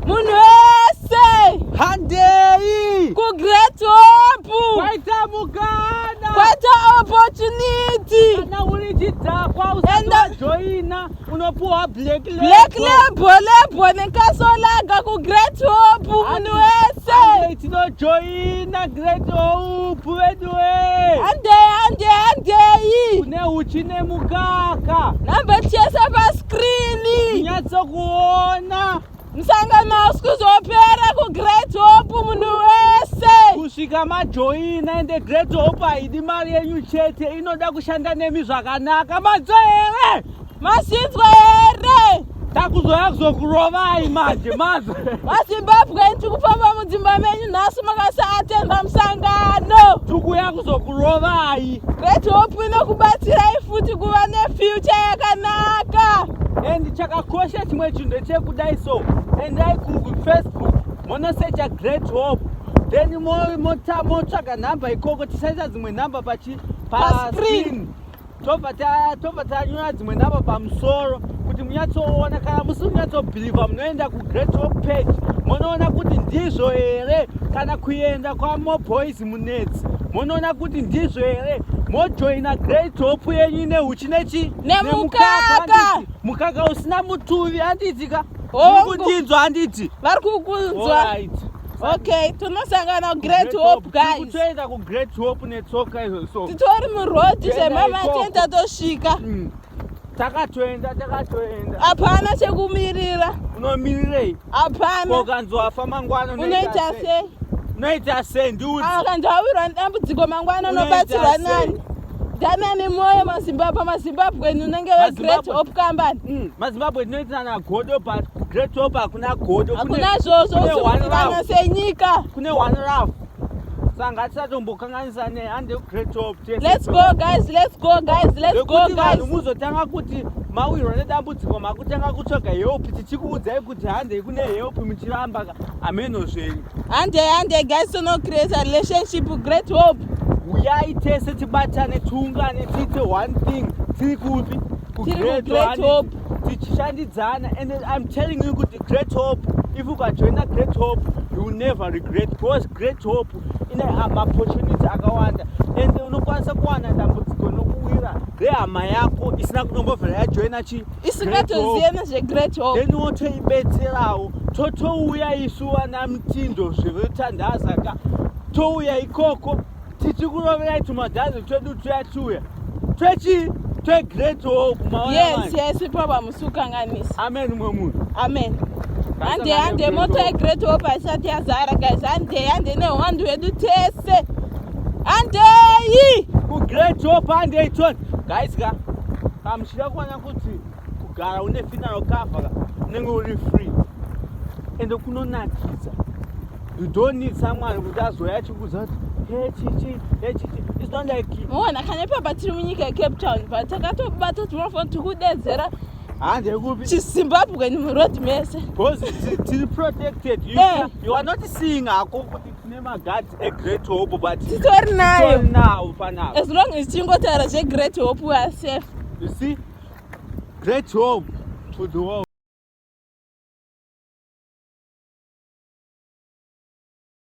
Munhu wese Handei kuGreat Hope. Kwaita mukana. Kwaita opportunity. Kana uri chidhakwa usati wajoina unopuwa black label. Black label, label nekasolaga kuGreat Hope. Munhu wese. Handei tinojoina Great Hope vedu we. Handei, handei, handei. Kune uchi nemukaka. Namba tichese pascreen. Nyatsokuona. Musangano hausi kuzopera kuGreat Hope, munhu wese. Kusvika majoina. Ende Great Hope haidi mari yenyu chete, inoda kushanda nemi zvakanaka. Madzo here? Masinzwa here? Takuzoya kuzokurovai manje madzo. VaZimbabwe, tiri kufamba mudzimba menyu nhasi makasaatenda musangano. Tikuya kuzokurovai. Great Hope inokubatsirai futi kuva nefuture yakanaka. And chakakosha chimwe chinhu ndechekudai so, endai kuFacebook, monosecha Great Hope, then motsvaga nhamba ikoko. Tisaisa dzimwe nhamba pachi pascreen. Tobva tanyora dzimwe nhamba pamusoro kuti munyatsoona. Kana musi munyatsobhilivha, munoenda kuGreat Hope page, munoona kuti ndizvo here, kana kuenda kwaMoboys Munetsi, munoona kuti ndizvo here, mojoina Great Hope yenyu ine uchi nechi nemukaka. Handiti? Mukaka usina mutuvi, handiti ka? Hongu. Kundinzwa, handiti? Vari kukunzwa. Alright. Okay, tonosangana kuGreat Hope, guys. Kutoenda kuGreat Hope netsoka izvo so. Titori muroad. Toenda Zvemama. Ikoko. Tienda tosvika. Takatoenda, takatoenda. Hapana chekumirira. Unomirirei? Hapana. Ukanzi wafa mangwana, unoita sei? Unoita sei? Ndiudzi. Akanzi wawirwa nedambudziko mangwana, Unoita unobatsirwa sei? nani? Ndanani moyo maZimbabwe, maZimbabwe unenge weGreat MaZimbabwe. Hope Company. MaZimbabwe tinoitirana godo, but kuGreat Hope hakuna godo. Hakuna zvozvo. Kune one Usimudzirana love. senyika. Kune one love, saka ngatisatombokanganisa nehande kuGreat Hope tese. Let's go guys, let's go guys, let's go. Nekuti vanhu Guys, muzotanga kuti mawirwa nedambudziko, makutanga kutsvaga help, tichikuudzai kuti handei kune help, muchiramba, ameno zvenyu. Hande, hande guys, tinocreate a relationship, Great Hope. Uyai tese tibatane, tiungane, tiite one thing. Tiri kupi? Tiri kuGreat Hope. Tichishandidzana. And I'm telling you kuti Great Hope, if ukajoina Great Hope, you will never regret, because Great Hope ine maopportunity akawanda, and unokwanisa kuwana dambudziko nokuwira rehama yako isina kutombobvira yajoina chi Isingatozive nezveGreat Hope. Then wotoibetserawo. Totouya isu vana Mutindo zvevetandaza ka, touya ikoko tichikuroverai tumadhazi twedu tuya tuya twechi tweGreat Hope. Maona manje? Yes, ipapo musukanganisa. Amen, mumwe munhu. Amen. Hande, hande, mota yeGreat Hope haisati yazara guys. Hande, hande nehwandu hwedu tese, handei. KuGreat Hope, handei toni guys ka. Kamuchida kuona kuti kugara une funeral cover ka, unenge uri free ende kunonakidza. You don't need someone kuti azoya achikuudza kuti he chichi, he chichi. It's not like Muona kana ipapa tiri munyika yeCape Town, but takatobata timafoni tikudedzera hande kupi? ChiZimbabwe muroad mese. Because tiri protected. You are not seeing hako kuti tine maguards eGreat Hope, but titori nayo. Titori nawo panapa. As long as tichingotaura zveGreat Hope, we are safe. You see, Great Hope to the world.